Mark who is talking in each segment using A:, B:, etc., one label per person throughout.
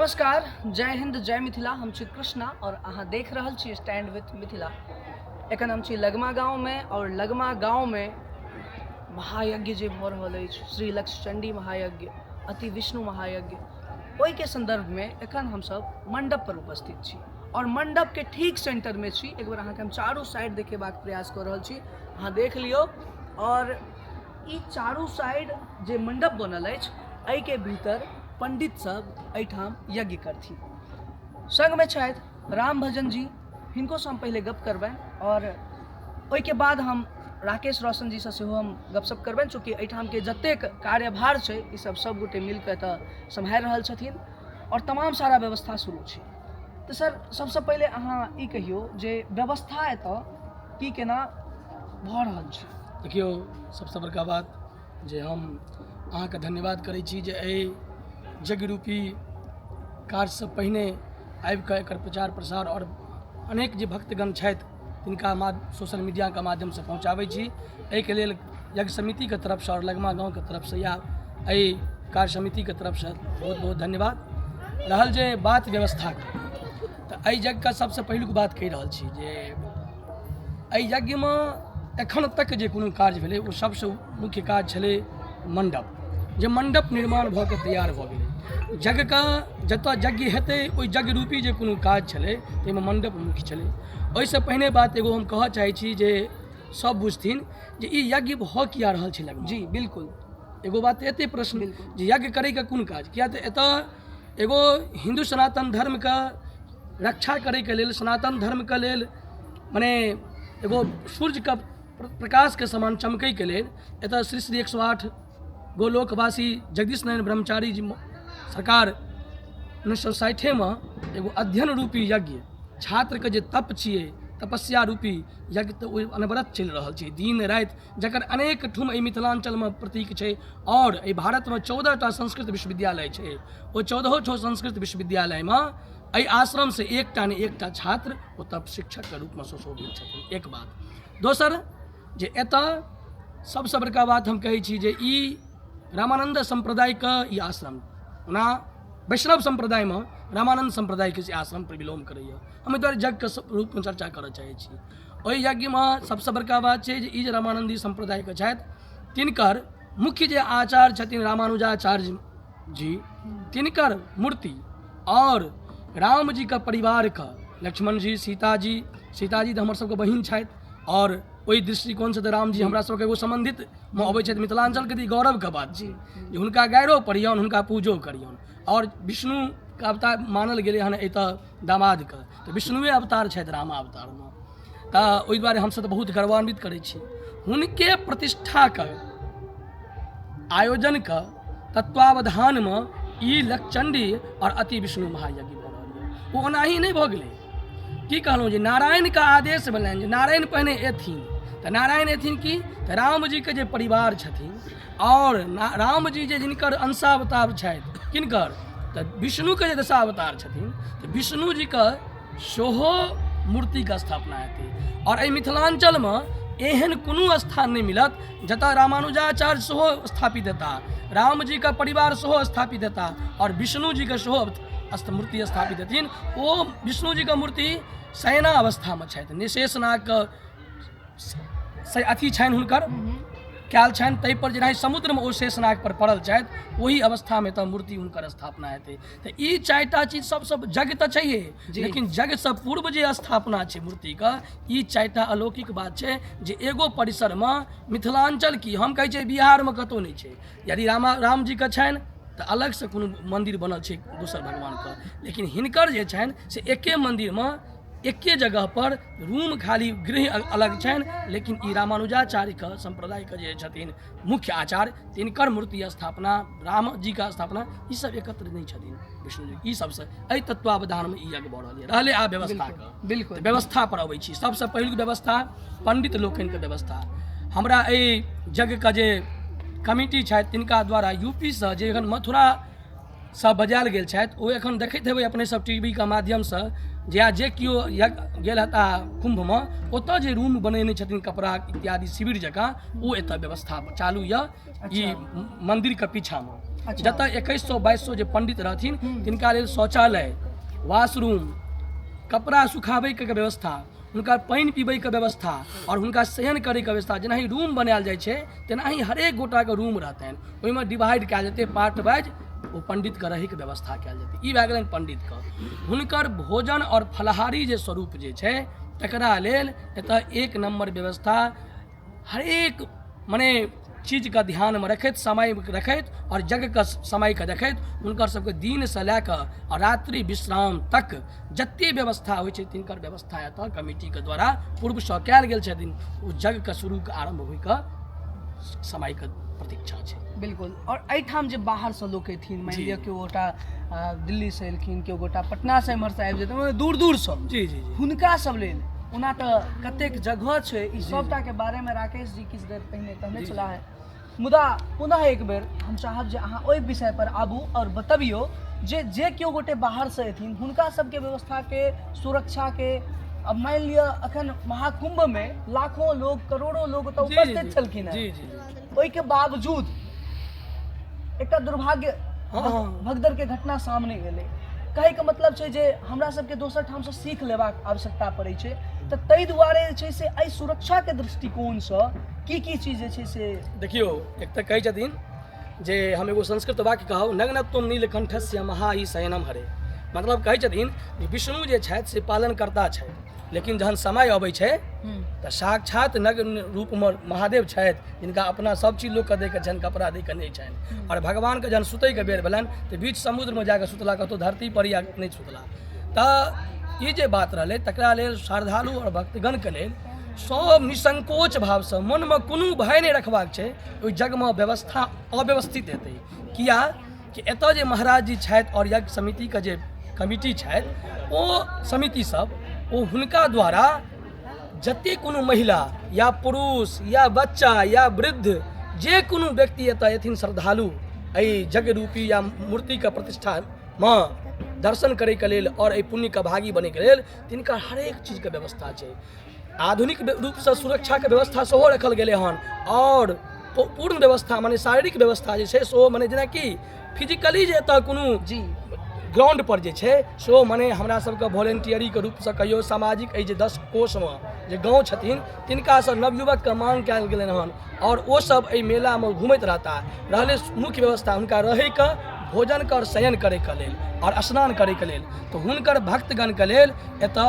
A: नमस्कार, जय हिंद, जय मिथिला। हम छी कृष्णा और अहाँ देख रहल छी स्टैंड विथ मिथिला। एखन हम छी लगमा गाँवमे और लगमा गाँवमे महायज्ञ जे भऽ रहल अछि, श्री लक्षचंडी महायज्ञ, अति विष्णु महायज्ञ, ओहिके सन्दर्भमे एखन हमसब मंडप पर उपस्थित छी और मंडपके ठीक सेंटरमे छी। एक बेर अहाँके हम चारू साइड देखेबाक प्रयास कऽ रहल छी, अहाँ देख लियौ। और ई चारू साइड जे मंडप बनल अछि, एहिके भीतर पंडित सब एहिठाम यज्ञ करथिन। संगमे छथि राम भजन जी, हिनको से हम पहिले गप करबनि और ओहिके बाद हम राकेश रोशन जी से सेहो हम गपशप करबनि, चूँकि एहिठामके जतेक कार्यभार छै ई सब सब गोटे मिलके एतऽ सम्हारि रहल छथिन और तमाम सारा व्यवस्था शुरू छै। तऽ सर, सबसँ पहिले अहाँ ई कहियौ जे व्यवस्था एतऽ की केना भऽ रहल छै।
B: देखियौ, सबसँ बड़का बात जे हम अहाँके धन्यवाद करै छी जे एहि यज्ञ रूपी कार्यसँ पहिने आबिकऽ एकर प्रचार प्रसार आओर अनेक जे भक्तगण छथि तिनका सोशल मीडियाके माध्यमसँ पहुँचाबै छी। एहिके लेल यज्ञ समितिके तरफसँ आओर लगमा गाँवके तरफसँ या एहि कार्य समितिके तरफसँ बहुत बहुत धन्यवाद। रहल जे बात व्यवस्थाके, तऽ एहि यज्ञके सबसँ पहिलुक बात कहि रहल छी जे एहि यज्ञमे एखन तक जे कोनो कार्य भेलै ओ सबसँ मुख्य काज छलै मण्डप, जे मण्डप निर्माण भऽ कऽ तैयार भऽ गेलै। यज्ञके जतऽ यज्ञ हेतै ओहि यज्ञ रूपी जे कोनो काज छलै ताहिमे मण्डप मुख्य छलै। ओहिसँ पहिने बात एगो हम कहऽ चाहै छी जे सब बुझथिन जे ई यज्ञ भऽ किया रहल छै लगमे।
A: जी बिल्कुल।
B: एगो बात एतै प्रश्न जे यज्ञ करैके कोन काज, किया तऽ एतऽ एगो हिन्दू सनातन धर्मके रक्षा करैके लेल, सनातन धर्मके लेल, मने एगो सूर्यके प्रकाशके समान चमकैके लेल एतऽ श्री श्री 108 गोलोकवासी जगदीश नारायण ब्रह्मचारी जी सरकार 1960मे एगो अध्ययन रूपी यज्ञ, छात्रके जे तप छियै, तपस्या रूपी यज्ञ, तऽ ओ अनवरत चलि रहल छै दिन राति, जकर अनेक ठुम एहि मिथिलाञ्चलमे प्रतीक छै। आओर एहि भारतमे 14टा संस्कृत विश्वविद्यालय छै, ओ 14 ठो संस्कृत विश्वविद्यालयमे एहि आश्रमसँ एकटा ने एकटा छात्र ओतऽ शिक्षकके रूपमे सुशोभित छथिन। एक बात। दोसर जे एतऽ सबसँ बड़का बात हम कहै छी जे ई रामानन्द सम्प्रदायके ई आश्रम, ओना वैष्णव सम्प्रदायमे रामानन्द सम्प्रदायके से आश्रम पर विलोम करैए। हम एहि दुआरे यज्ञके रूपमे चर्चा करऽ चाहै छी। ओहि यज्ञमे सबसँ बड़का बात छै जे ई जे रामानन्दी सम्प्रदायके छथि तिनकर मुख्य जे आचार्य छथिन रामानुजाचार्य जी, तिनकर मूर्ति आओर रामजीके परिवारके लक्ष्मण जी, सीताजी, सीताजी तऽ हमर सबके बहिन छथि आओर ओहि दृष्टिकोणसँ तऽ रामजी हमरा सबके एगो सम्बन्धितमे अबै छथि। मिथिलाञ्चलके तऽ ई गौरवके बात छै जे हुनका गाइरो पढ़ियौन, हुनका पूजो करियौन। आओर विष्णुके अवतार मानल गेलै हन एतऽ दामादके, तऽ विष्णुए अवतार छथि रामा अवतारमे, तऽ ओहि दुआरे हमसब तऽ बहुत गौरवान्वित करै छी। हुनके प्रतिष्ठाके आयोजनके तत्वावधानमे ई लक्षचण्डी आओर अति विष्णु महायज्ञ भऽ रहल यऽ। ओ ओनाही नहि भऽ गेलै। की कहलहुँ जे नारायणके आदेश भेलनि जे नारायण पहिने एथिन, तऽ नारायण एथिन की तऽ रामजीके जे परिवार छथिन आओर रामजी जे जिनकर अंशावतार छथि, किनकर तऽ विष्णुके जे दशावतार छथिन, तऽ विष्णुजीके सेहो मूर्तिके स्थापना हेतै। आओर एहि मिथिलाञ्चलमे एहन कोनो स्थान नहि मिलत जतऽ रामानुजाचार्य सेहो स्थापित हेता, रामजीके परिवार सेहो स्थापित हेता आओर विष्णुजीके सेहो मूर्ति स्थापित हेथिन। ओ विष्णुजीके मूर्ति शयना अवस्थामे छथि, निशेषनागके से अथी छनि, हुनकर कयल छनि, ताहिपर जेनाहि समुद्रमे ओ शेषनाग पर पड़ल छथि ओहि अवस्थामे तऽ मूर्ति हुनकर स्थापना हेतै। तऽ ई चारिटा चीज सबसँ यज्ञ तऽ छैहे, लेकिन यज्ञसँ पूर्व जे स्थापना छै मूर्तिके, ई चारिटा अलौकिक बात छै जे एगो परिसरमे मिथिलाञ्चल की हम कहै छियै बिहारमे कतहु नहि छै। यदि रामजीके छनि तऽ अलगसँ कोनो मन्दिर बनल छै दोसर भगवानके, लेकिन हिनकर जे छनि से एके मन्दिरमे एके जगह पर रूम खाली गृह अलग छनि, लेकिन ई रामानुजाचार्यके सम्प्रदायके जे छथिन मुख्य आचार्य तिनकर मूर्ति स्थापना, रामजीके स्थापना, ई सब एकत्र नहि छथिन विष्णुजी। ई सबसँ एहि तत्वावधानमे ई यज्ञ भऽ रहल यऽ। रहलै आब व्यवस्थाके,
A: बिल्कुल
B: व्यवस्था पर अबै छी। सबसँ पहिलुक व्यवस्था पंडित लोकनिके व्यवस्था। हमरा एहि यज्ञके जे कमिटी छथि तिनका द्वारा यूपीसँ जे एखन मथुरा सब बजायल गेल छथि, ओ एखन देखैत हेबै अपने सब टी वी के माध्यमसँ, जे जे केओ गेल हेता कुम्भमे ओतऽ जे रूम बनेने छथिन कपड़ा इत्यादि शिविर जकाँ, ओ एतऽ व्यवस्था चालू यऽ ई मन्दिरके पीछामे। जतऽ 2100 2200 जे पंडित रहथिन तिनका लेल शौचालय, वाशरूम, कपड़ा सुखाबैके व्यवस्था, हुनका पानि पीबैके व्यवस्था आओर हुनका शयन करैके व्यवस्था, जेनाहि रूम बनायल जाइ छै तेनाही हरेक गोटाके रूम रहतनि, ओहिमे डिवाइड कयल जेतै पार्ट वाइज, ओ पंडितके रहैके व्यवस्था कयल जेतै। ई भए गेलनि पंडितके। हुनकर भोजन आओर फलाहारी जे स्वरूप जे छै तकरा लेल एतऽ एक नम्बर व्यवस्था, हरेक मने चीजके ध्यानमे रखैत, समय रखैत आओर यज्ञके समयके देखैत हुनकर सबके दिनसँ लए कऽ आओर रात्रि विश्राम तक जते व्यवस्था होइ छै तिनकर व्यवस्था एतऽ कमिटीके द्वारा पूर्वसँ कयल गेल छथिन। ओ यज्ञके शुरूके आरम्भ होइके समयके प्रतीक्षा छै।
A: बिल्कुल। आओर एहिठाम जे बाहरसँ लोक एथिन, मानि लिअ केओ गोटा दिल्लीसँ एलखिन, केओ गोटा पटनासँ एम्हरसँ आबि जेथिन, दूर दूरसँ,
B: जी जी जी
A: हुनका सब लेल ओना तऽ कतेक जगह छै, ई सबटाके बारेमे राकेश जी किछु देर पहिने कहने छलाह है, मुदा पुनः एक बेर हम चाहब जे अहाँ ओहि विषय पर आबू आओर बतबियौ जे जे केओ गोटे बाहरसँ एथिन हुनका सबके व्यवस्थाके, सुरक्षाके। अब मानि लिअ अखन महाकुम्भमे लाखों लोग, करोड़ों लोग ओतऽ उपस्थित छलखिन हेँ,
B: जी जी जी
A: ओहिके बावजूद एकटा दुर्भाग्य भगदड़के घटना सामने एलै। कहैके मतलब छै जे हमरा सबके दोसर ठामसँ सीख लेबाक आवश्यकता पड़ै छै, तऽ ताहि दुआरे जे छै से एहि सुरक्षाके दृष्टिकोणसँ की की चीज जे छै से
B: देखियौ, एक तऽ कहै छथिन जे हम एगो संस्कृत वाक्य कहब, नग्नत्वम नीलकंठस्य महाई शयनम हरे। मतलब कहै छथिन जे विष्णु जे छथि से पालनकर्ता छथि, लेकिन जहन समय अबै छै तऽ साक्षात नग्न रूपमे महादेव छथि, जिनका अपना सब चीज लोकके दैके छनि, कपड़ा दैके नहि छनि। आओर भगवानके जहन सुतैके बेर भेलनि तऽ बीच समुद्रमे जाकऽ सुतला, कतहु धरती पर या नहि सुतला। तऽ ई जे बात रहलै तकरा लेल श्रद्धालु आओर भक्तगणके लेल सब निसंकोच भावसँ मनमे कोनो भय नहि रखबाक छै। ओहि जगमे व्यवस्था अव्यवस्थित हेतै, किया कि एतऽ जे महाराज जी छथि आओर यज्ञ समितिके जे कमिटी छथि, ओ समिति सब ओ हुनका द्वारा जते कोनो महिला या पुरुष या बच्चा या वृद्ध जे कोनो व्यक्ति एतऽ एथिन श्रद्धालु एहि यज्ञ रूपी या मूर्तिके प्रतिष्ठामे दर्शन करैके लेल आओर एहि पुण्यके भागी बनैके लेल, तिनका हरेक चीजके व्यवस्था छै। आधुनिक रूपसँ सुरक्षाके व्यवस्था सेहो रखल गेलै हन आओर पूर्ण व्यवस्था मने शारीरिक व्यवस्था जे छै सेहो, मने जेनाकि फिजिकली जे एतऽ कोनो ग्राउंड पर जे छै सेहो मने हमरा सबके वॉलेंटियरीके रूपसँ कहियौ, सामाजिक एहि जे 10 कोसमे जे गाँव छथिन तिनकासँ नवयुवकके मांग कयल गेलनि हन आओर ओसब एहि मेलामे घुमैत रहता। रहलै मुख्य व्यवस्था हुनका रहैके, भोजनके आओर शयन करैके लेल आओर स्नान करैके लेल, तऽ हुनकर भक्तगणके लेल एतऽ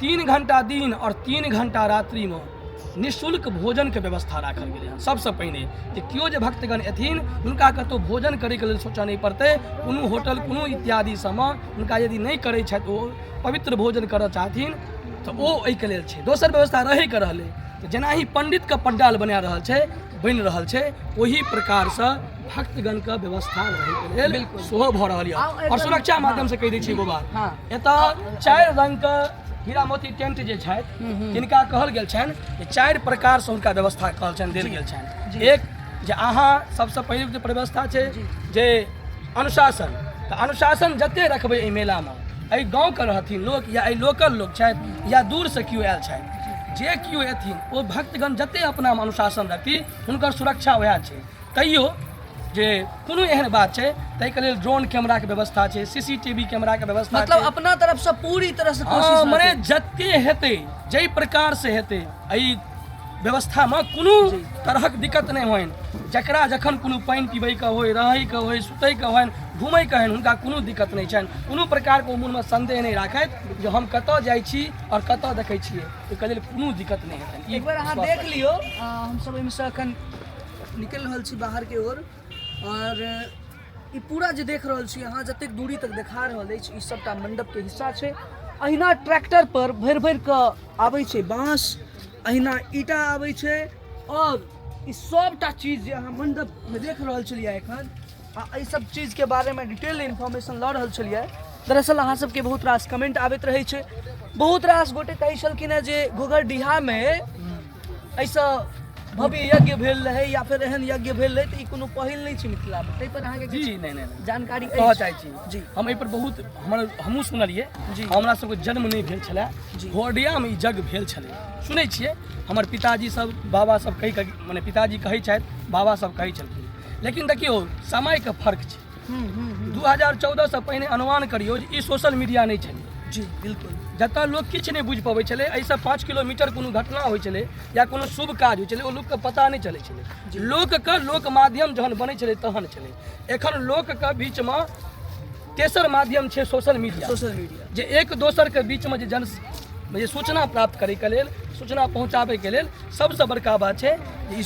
B: 3 घंटा दिन आओर 3 घंटा रात्रिमे निःशुल्क भोजनके व्यवस्था राखल गेलै हँ। सबसँ पहिने जे केओ जे भक्तगण एथिन हुनका कतहु भोजन करैके लेल सोचऽ नहि पड़तै, कोनो होटल कोनो इत्यादि सबमे हुनका यदि नहि करै छथि, ओ पवित्र भोजन करऽ चाहथिन तऽ ओ एहिके लेल छै। दोसर व्यवस्था रहैके रहलै तऽ जेनाही पण्डितके पंडाल बना रहल छै, बनि रहल छै, ओही प्रकारसँ भक्तगणके व्यवस्था रहैके लेल सेहो भऽ रहल यऽ। आओर सुरक्षा माध्यमसँ कहि दै छी एगो बात, एतऽ 4 रङ्गके हीरा मोती टेंट जे छथि तिनका कहल गेल छनि जे 4 प्रकारसँ हुनका व्यवस्था कहल छनि, देल गेल छनि। एक जे अहाँ सबसँ पहिल जे व्यवस्था छै जे अनुशासन, तऽ अनुशासन जते रखबै एहि मेलामे, एहि गाँवके रहथिन लोक या एहि लोकल लोक छथि या दूरसँ केओ आयल छथि, जे केओ एथिन ओ भक्तगण जते अपनामे अनुशासन रखती हुनकर सुरक्षा वएह छै। तैयो जे कोनो एहन बात छै ताहिके लेल ड्रोन कैमराके व्यवस्था छै, CCTV कैमराके व्यवस्था
A: मतलब अपना तरफसँ पूरी तरहसँ कोशिश
B: मने जते हेतै जाहि प्रकारसँ हेतै एहि व्यवस्थामे कोनो तरहक दिक्कत नहि होइन। जकरा जखन कोनो पानि पीबैके होइ, रहैके होइ, सुतैके होइन, घुमैके होइन, हुनका कोनो दिक्कत नहि छनि। कोनो प्रकारके ओ मोनमे संदेह नहि राखथि जे हम कतऽ जाइ छी आओर कतऽ देखै छियै, ओहिके लेल कोनो दिक्कत नहि हेतनि।
A: एक बेर अहाँ देख लियौ, हमसब एहिमेसँ एखन निकलि रहल छी बाहरके ओर आओर ई पूरा जे देख रहल छी अहाँ, जतेक दूरी तक देखा रहल अछि ई सबटा मंडपके हिस्सा छै। अहिना ट्रैक्टर पर भरि भरि कऽ आबै छै बाँस, अहिना ईटा आबै छै आओर ई सबटा चीज जे अहाँ मंडपमे देख रहल छलियै एखन, आ एहि सब चीजके बारेमे डिटेल इन्फॉर्मेशन लऽ रहल छलियै। दरअसल अहाँ सबके बहुत रास कमेंट आबैत रहै छै, बहुत रास गोटे कहै छलखिन हेँ जे घोघरडीहामे एहिसँ भव्य यज्ञ भेल रहै या फेर एहन यज्ञ भेल रहै, तऽ ई कोनो पहिल नहि छै मिथिलामे, ताहि पर अहाँके
B: जी नहि नहि
A: जानकारी
B: कहऽ चाहै छी जी। हम एहिपर बहुत हमहूँ सुनलियै, हमरा सबके जन्म नहि भेल छलै, घोरडियामे ई यज्ञ भेल छलै, सुनै छियै हमर पिताजी सब बाबा सब कहि कऽ, मने पिताजी कहै छथि, बाबा सब कहै छलखिन। लेकिन देखियौ समयके फर्क छै। 2014सँ पहिने अनुमान करियौ जे ई सोशल मीडिया नहि छलै।
A: जी बिल्कुल।
B: जतऽ लोक किछु नहि बुझि पबै छलै, एहिसँ 5 किलोमीटर कोनो घटना होइ छलै या कोनो शुभ काज होइ छलै, ओ लोकके पता नहि चलै छलै। लोकके लोक माध्यम जहन बनै छलै तहन छलै। एखन लोकके बीचमे तेसर माध्यम छै सोशल मीडिया।
A: सोशल मीडिया
B: जे एक दोसरके बीचमे जे जन जे सूचना प्राप्त करैके लेल, सूचना पहुँचाबैके लेल सबसँ बड़का बात छै जे ई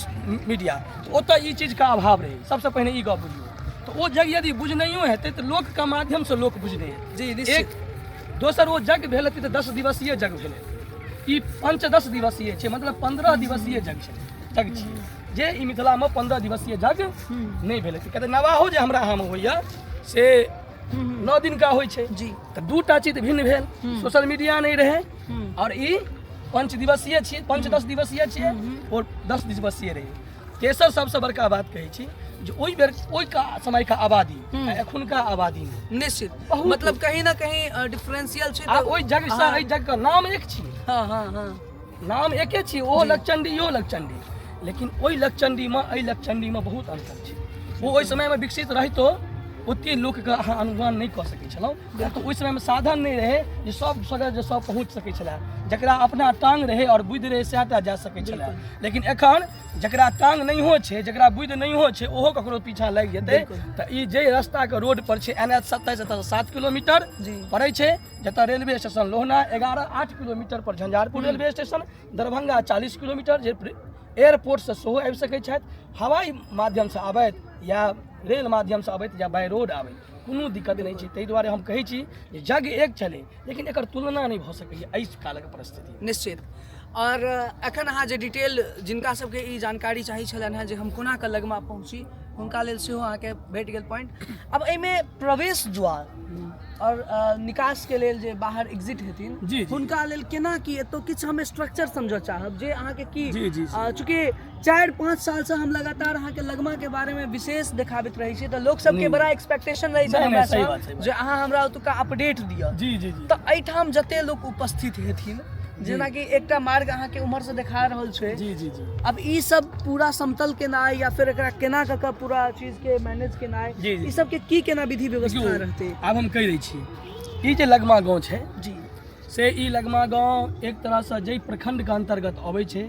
B: मीडिया। ओतऽ ई चीजके अभाव रहै। सबसँ पहिने ई गप बुझियौ तऽ ओ जग यदि बुझनैयो हेतै तऽ लोकके माध्यमसँ लोक बुझने हेतै।
A: जी निश्चित।
B: एक दोसर ओ जग भेल हेतै तऽ 10 दिवसीय जग भेल हेतै, ई 15 दिवसीय छै, मतलब 15 दिवसीय जग छै, जग छियै जे ई मिथिलामे 15 दिवसीय जग नहि भेल हेतै। किया तऽ नवाहो जे हमरा अहाँमे होइए से 9 दिनका होइ छै।
A: जी।
B: तऽ दूटा चीज भिन्न भेल, सोशल मीडिया नहि रहै आओर ई 5 दिवसीय छियै, 5-10 दिवसीय छियै आओर 10 दिवसीय रहै। तेसर सबसँ बड़का बात कहै छी जे ओहि बेर ओहि समयके आबादी आ एखुनका आबादीमे
A: निश्चित
B: बहुत
A: मतलब कहीं ना कहीं डिफरेंशियल छै।
B: आ ओहि जगसँ एहि जगके नाम एक छी।
A: हाँ हाँ हाँ
B: नाम एके छी, ओहो लक्षचंडी इहो लक्षचंडी, लेकिन ओहि लक्षचंडीमे एहि लक्षचंडीमे बहुत अन्तर छै। ओ ओहि समयमे विकसित रहितो ओते लोकके अहाँ अनुमान नहि कऽ सकै छलहुँ, किएक तऽ ओहि समयमे साधन नहि रहै जे सब जगह जे सब पहुँच सकै छलै। जकरा अपना टाङ्ग रहै आओर बुद्धि रहै सएह टा जा सकै छलै। लेकिन एखन जकरा टाङ्ग नहियो छै, जकरा बुद्धि नहियो छै, ओहो ककरो पीछा लागि जेतै। तऽ ई जे रस्ताके रोड पर छै NH 27 एतऽसँ 7 किलोमीटर पड़ै छै, जतऽ रेलवे स्टेशन लोहना 11-8 किलोमीटर पर Jhanjharpur railway station, Darbhanga 40 kilometre, जे एयरपोर्टसँ सेहो आबि सकै छथि, हवाई माध्यमसँ आबथि या रेल माध्यमसँ आबथि या बाय रोड आबथि, कोनो दिक्कत नहि छै। ताहि दुआरे हम कहै छी जे जग एक छलै, लेकिन एकर तुलना नहि भऽ सकैए एहि कालक परिस्थिति।
A: निश्चित। आओर एखन अहाँ जे डिटेल जिनका सबके ई जानकारी चाही छलनि हेँ जे हम कोना कऽ लगमा पहुँची, हुनका लेल सेहो अहाँके भेट गेल पॉइंट। आब एहिमे प्रवेश द्वार आओर निकासके लेल जे बाहर एग्जिट हेथिन
B: जी, जी।
A: हुनका लेल केना की एतौ किछु हम स्ट्रक्चर समझऽ चाहब जे अहाँके की
B: जी, जी, जी।
A: चूँकि 4-5 सालसँ हम लगातार अहाँके लगमाके बारेमे विशेष देखाबैत रहै छी तऽ लोक सबके बड़ा एक्सपेक्टेशन रहै छै
B: नहि,
A: हमरा
B: सही बात, सही बात।
A: जे अहाँ हमरा ओतुका अपडेट दिअ।
B: जी जी जी
A: तऽ एहिठाम जते लोक उपस्थित हेथिन, जेनाकि एकटा मार्ग अहाँके उम्हरसँ देखा रहल छै।
B: जी जी जी
A: अब ई सब पूरा समतल केनाइ या फिर एकरा केना कऽ कऽ पूरा चीज के मैनेज केनाइ,
B: जी, जी।
A: ई सब के की केना विधि व्यवस्था
B: देखियौ,
A: रहतै?
B: आब हम कहि दै छी, ई जे लगमा गाँव छै
A: जी
B: से ई लगमा गाँव एक तरहसँ जाहि प्रखण्डके अन्तर्गत अबै छै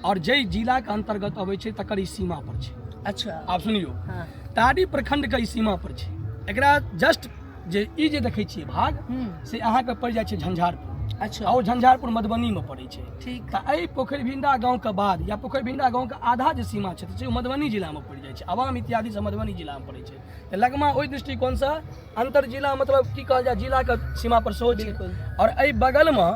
B: आओर जाहि जिलाके अन्तर्गत अबै छै तकर ई सीमा पर छै।
A: अच्छा।
B: आब सुनियौ,
A: हाँ।
B: तारी प्रखण्डके ई सीमा पर छै। एकरा जस्ट जे ई जे देखै छियै भाग से अहाँके पड़ि जाइ छै झंझारपुर।
A: अच्छा।
B: आओर झंझारपुर मधुबनीमे पड़ै छै।
A: ठीक।
B: तऽ एहि पोखरिभिंडा गाँवके बाद या पोखरिभिंडा गाँवके आधा जे सीमा छै से मधुबनी जिलामे पड़ि जाइ छै। आवाम इत्यादि सब मधुबनी जिलामे पड़ै छै। तऽ लगमा ओहि दृष्टिकोणसँ अन्तर जिला मतलब की कहल जाय जिलाके सीमा पर सेहो छै।
A: बिल्कुल।
B: आओर एहि बगलमे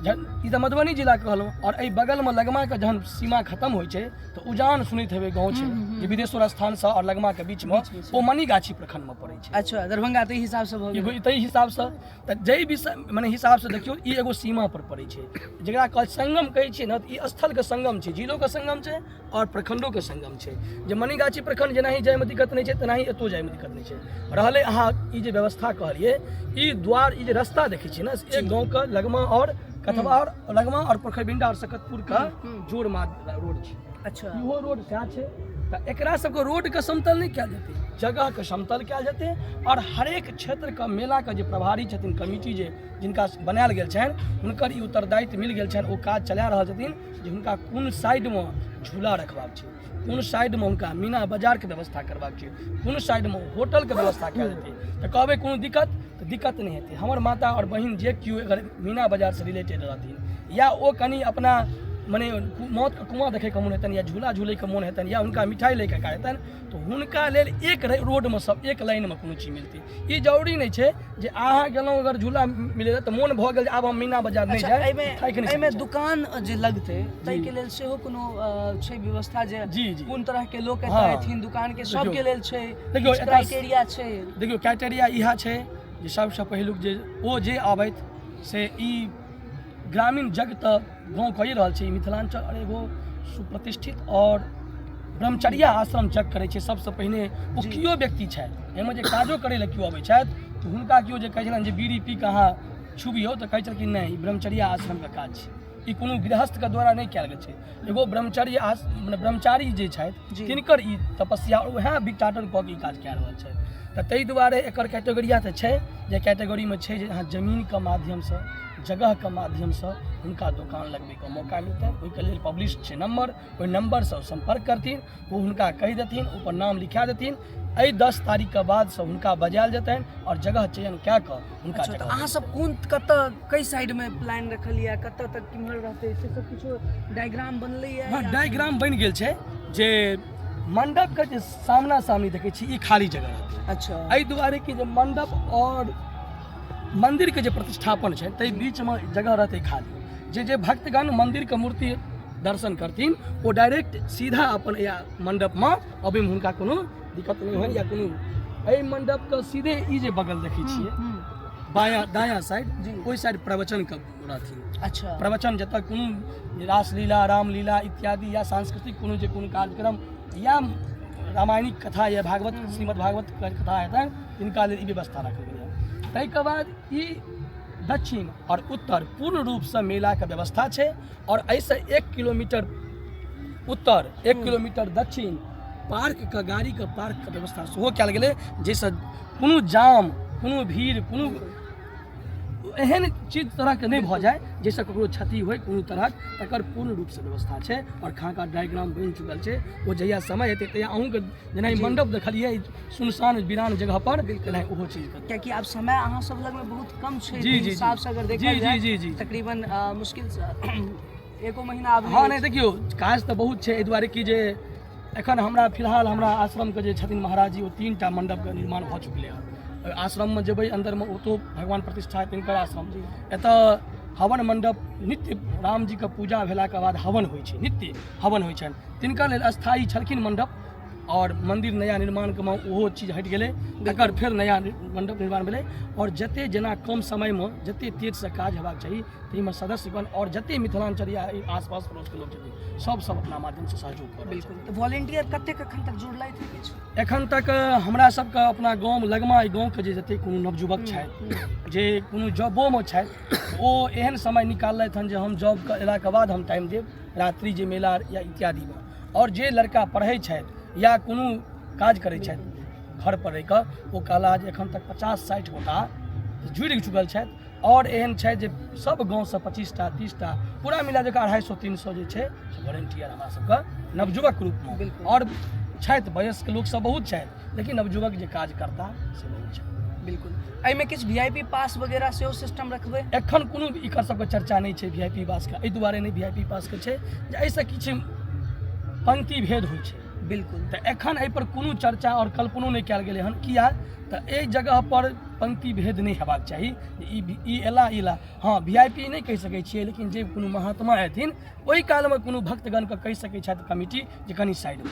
B: ई तऽ मधुबनी जिला कहलहुँ, आओर एहि बगलमे लगमाके जहन सीमा खतम होइ छै तऽ उजान सुनैत हेबै गाँव छै जे विदेश्वर स्थानसँ आओर लगमाके बीचमे, ओ मनीगाछी प्रखण्डमे पड़ै छै।
A: अच्छा, दरभंगा ताहि हिसाबसँ भऽ गेल।
B: ताहि हिसाबसँ तऽ जाहि विषय मने हिसाबसँ देखियौ ई एगो सीमा पर पड़ै छै जकरा कह संगम कहै छियै ने, तऽ ई स्थलके संगम छै, जिलोके संगम छै आओर प्रखण्डोके संगम छै। जे मनीगाछी प्रखण्ड जेनाही जाइमे दिक्कत नहि छै तेनाही एतौ जाइमे दिक्कत नहि छै। रहलै अहाँ ई जे व्यवस्था कहलियै, ई द्वार ई जे रस्ता देखै छियै ने, एक गाँवके लगमा आओर कथवा आओर लगमा आओर पोखरिबिंडा आओर सकतपुरके जोड़ रोड छै।
A: अच्छा।
B: इहो रोड सएह छै। तऽ एकरा सबके रोडके समतल नहि कयल जेतै, जगहके समतल कयल जेतै। आओर हरेक क्षेत्रके मेलाके जे प्रभारी छथिन, कमिटी जे जिनका बनायल गेल छनि, हुनकर ई उत्तरदायित्व मिल गेल छनि, ओ काज चला रहल छथिन जे हुनका कोन साइडमे झूला रखबाक छै, कोन साइडमे हुनका मीना बाजारके व्यवस्था करबाक छै, कोन साइडमे होटलके व्यवस्था कयल जेतै। तऽ कहबै कोनो दिक्कत तऽ दिक्कत नहि हेतै। हमर माता आओर बहिन जे केओ अगर मीना बाजारसँ रिलेटेड रहथिन या ओ कनि अपना मने मौतके कुआँ देखैके मोन हेतनि या झूला झूलैके मोन हेतनि या हुनका मिठाइ लैके काज हेतनि, तऽ हुनका लेल एक रोडमे सब एक लाइनमे कोनो चीज मिलतै। ई जरूरी नहि छै जे अहाँ गेलहुँ अगर झूला मिलै तऽ मोन भऽ गेल जे आब हम मीना बाजार नहि
A: अच्छा,
B: जाय,
A: एहिमे
B: थाकि नहि
A: एहिमे
B: सकै छी।
A: दुकान जे लगतै ताहिके लेल सेहो कोनो छै व्यवस्था जे
B: जी, जी।
A: कोन तरहके लोक एतऽ
B: हाँ।
A: एथिन, दुकानके सबके लेल छै,
B: देखियौ, एतऽ
A: क्राइटेरिया छै?
B: देखियौ, क्राइटेरिया इएह छै जे सबसँ पहिलुक जे ओ जे आबथि से ई ग्रामीण जग तऽ गाँव कहि रहल छै, ई मिथिलाञ्चल आओर एगो सुप्रतिष्ठित आओर ब्रह्मचर्या आश्रम जग करै छै। सबसँ पहिने ओ केओ व्यक्ति छथि, एहिमे जे काजो करै लए केओ अबै छथि तऽ हुनका केओ जे कहै छलनि जे बीड़ी पी कऽ अहाँ छुबियौ तऽ कहै छलखिन नहि, ई ब्रह्मचर्या आश्रमके काज छै। ई कोनो गृहस्थके द्वारा नहि कयल गेल छै। एगो ब्रह्मचर्य आस मने ब्रह्मचारी जे छथि तिनकर ई तपस्या, उएह भिक्षाटन कऽ के ई काज कए रहल छथि। तऽ ताहि दुआरे एकर कैटेगोरिया तऽ छै जे कैटेगोरीमे छै जे अहाँ जमीनके माध्यमसँ, जगहके माध्यमसँ हुनका दोकान लगबैके मौका मिलतनि। ओहिके लेल पब्लिश छै नम्बर, ओहि नम्बरसँ सम्पर्क करथिन, ओ हुनका कहि देथिन, ओहिपर नाम लिखा देथिन। एहि 10 तारीखके बादसँ हुनका बजायल जेतनि आओर जगह चयन कए कऽ हुनका।
A: अच्छा, तऽ अहाँ सब कोन कतऽ कई साइडमे प्लान रखल यऽ, कतऽ तक केम्हर रहतै, से सब किछो डायग्राम बनलै यऽ?
B: हँ, डायग्राम बनि गेल छै जे मण्डपके जे सामना सामनी देखै छी, ई खाली जगह रहतै। एहि दुआरे कि जे मण्डप आओर मन्दिरके जे प्रतिष्ठापन छै ताहि बीचमे जगह रहतै खाली, जे जे भक्तगण मन्दिरके मूर्ति दर्शन करथिन ओ डायरेक्ट सीधा अपन या मण्डपमे अबैमे हुनका कोनो दिक्कत नहि होइन। या कोनो एहि मण्डपके सीधे ई जे बगल देखै छियै, बायाँ दायाँ साइड, ओहि साइड प्रवचनके रहथिन। प्रवचन जतऽ कोनो रासलीला, रामलीला इत्यादि या सांस्कृतिक कोनो जे कोनो कार्यक्रम या रामायणिक कथा या भागवत, श्रीमद् भागवत कथा हेतनि, तिनका लेल ई व्यवस्था राखल गेलै। ताहिके बाद ई दक्षिण आओर उत्तर पूर्ण रूपसँ मेलाके व्यवस्था छै, आओर एहिसँ 1 किलोमीटर उत्तर, 1 किलोमीटर दक्षिण पार्कके, गाड़ीके पार्कके व्यवस्था सेहो कयल गेलै, जाहिसँ कोनो जाम, कोनो भीड़, कोनो एहन चीज तरहके नहि भऽ जाय जाहिसँ ककरो क्षति होइ कोनो तरहक, तकर पूर्ण रूपसँ व्यवस्था छै। आओर खाका डायग्राम बनि चुकल छै। ओ जहिया समय हेतै तहिया अहूँके जेना ई मण्डप देखलियै सुनसान वीरान जगह पर, तेनाही ओहो चीजके,
A: कियाकि आब समय अहाँ सब लगमे बहुत कम छै। ताहि हिसाबसँ अगर देखल जाय तकरीबन मुश्किलसँ एको महीना आब।
B: हँ, नहि, देखियौ, काज तऽ बहुत छै, एहि दुआरे कि जे एखन हमरा फिलहाल हमरा आश्रमके जे छथिन महाराज जी, ओ 3टा मण्डपके निर्माण भऽ चुकलै हँ। ओहि आश्रममे जेबै अन्दरमे, ओतौ भगवान प्रतिष्ठा तिनकर आश्रम। एतऽ हवन मण्डप, नित्य रामजीके पूजा भेलाके बाद हवन होइ छै, नित्य हवन होइ छनि, तिनका लेल अस्थायी छलखिन मण्डप। आओर मन्दिर नया निर्माणके मे ओहो चीज हटि गेलै, तकर फेर नया मण्डप निर्माण भेलै। आओर जते जेना कम समयमे जते तेजसँ काज हेबाक चाही ताहिमे सदस्यगण आओर जते मिथिलाञ्चल या आसपास पड़ोसके लोक छथिन, सब सब अपना माध्यमसँ सहयोग कऽ रहल।
A: बिल्कुल। तऽ वॉलेंटियर कतेक एखन तक जुड़लथि किछु?
B: एखन तक हमरा सबके अपना गाँवमे लगमा एहि गाँवके जे जते कोनो नवयुवक छथि, जे कोनो जॉबोमे छथि, ओ एहन समय निकाललथि हन जे हम जॉबके अयलाके बाद हम टाइम देब रात्रि जे मेला या इत्यादिमे। आओर जे लड़का पढ़ै छथि या कोनो काज करै छथि घर पर रहि कऽ, ओ कहला जे एखन तक 50-60 गोटा जुड़ि चुकल छथि। आओर एहन छथि जे सब गाँवसँ 25टा 30टा, पूरा मिला कऽ 250-300 जे छै से वॉलेंटियर हमरा सबके नवयुवक रूपमे। आओर छथि वयस्क लोक सब बहुत छथि, लेकिन नवयुवक जे काज करता से बहुत छथि।
A: बिल्कुल। एहिमे किछु वीआईपी पास वगैरह सेहो सिस्टम रखबै?
B: एखन कोनो एकर सबके चर्चा नहि छै वीआईपी पासके। एहि दुआरे नहि वीआईपी पासके छै जे एहिसँ किछु पंक्ति भेद होइ छै। तऽ एखन एहिपर कोनो चर्चा आओर कल्पनो नहि कयल गेलै हन, किया तऽ एहि जगह पर पंक्ति भेद नहि हेबाक चाही। ई ई एला ई एला, हँ, वीआईपी नहि कहि सकै छियै, लेकिन जे कोनो महात्मा हेथिन ओहि कालमे कोनो भक्तगणके कहि सकै छथि कमिटी जे कनि साइड।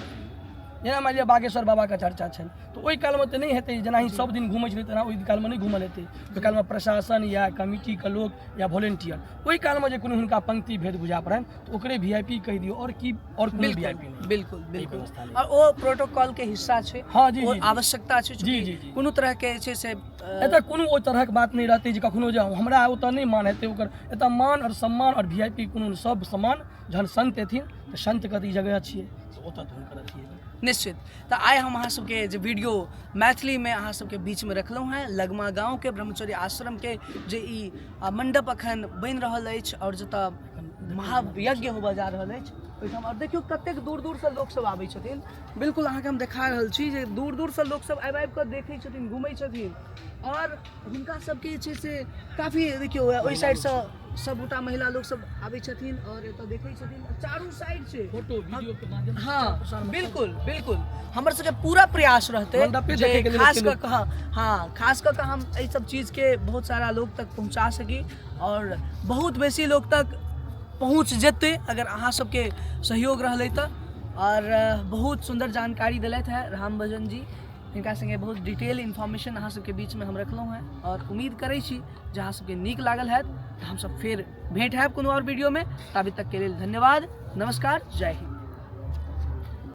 B: जेना मानि लिअ बागेश्वर बाबाके चर्चा छनि, तऽ ओहि कालमे तऽ नहि हेतै, जेनाहि सब दिन घुमै छलै तेना ओहि कालमे नहि घूमल हेतै। ओहि कालमे प्रशासन या कमिटीके लोक या वॉलेंटियर ओहि कालमे जे कोनो हुनका पंक्ति भेद बुझा पड़नि तऽ ओकरे वीआईपी कहि दियौ, आओर की, आओर कोनो वीआईपी नहि।
A: बिल्कुल बिल्कुल। आओर ओ प्रोटोकॉल के हिस्सा छै।
B: हँ जी।
A: ओ आवश्यकता छै।
B: जी जी जी।
A: कोनो तरह के जे छै से
B: एतऽ कोनो ओहि तरहक बात नहि रहतै जे कखनो जे हमरा ओतऽ नहि मान हेतै ओकर। एतऽ मान आओर सम्मान आओर वीआईपी कोनो सब समान। जहन संत एथिन तऽ संतके तऽ ई जगह छियै, ओतऽ तऽ हुनकर अथी हेतै।
A: निश्चित। तऽ आइ हम अहाँ सबके जे वीडियो मैथिलीमे अहाँ सबके बीचमे रखलहुँ हेँ, लगमा गाँवके ब्रह्मचर्य आश्रमके जे ई मण्डप अखन बनि रहल अछि आओर जतऽ महायज्ञ होबऽ जा रहल अछि ओहिठाम। आओर देखियौ कतेक दूर दूरसँ लोकसब आबै छथिन। बिल्कुल अहाँके हम देखा रहल छी जे दूर दूरसँ लोकसब आबि आबि कऽ देखै छथिन, घुमै छथिन, आओर हुनका सबके जे छै से काफी। देखियौ, ओहि साइडसँ सबगोटा महिला लोक सब आबै छथिन आओर एतऽ देखै छथिन, चारू साइड छै।
B: फोटो वीडियो के माध्यम से
A: हँ, बिल्कुल बिल्कुल। हमर सबके पूरा प्रयास रहतै
B: मंडपे
A: जे
B: देखैके लेल
A: खास
B: एते
A: कऽ कऽ, हँ, खास कऽ कऽ हम एहि सब चीजके बहुत सारा लोक तक पहुँचा सकी, आओर बहुत बेसी लोक तक पहुँच जेतै अगर अहाँ सबके सहयोग रहलै तऽ। आओर बहुत सुन्दर जानकारी देलथि हेँ राम भजन जी। हिनका सङ्गे बहुत डिटेल इन्फॉर्मेशन अहाँ सबके बीचमे हम रखलहुँ हेँ, आओर उम्मीद करै छी जे अहाँ सबके नीक लागल हैत। तऽ हमसब फेर भेंट हैब कोनो आओर वीडियोमे, ताबे तकके लेल धन्यवाद, नमस्कार, जय हिन्द।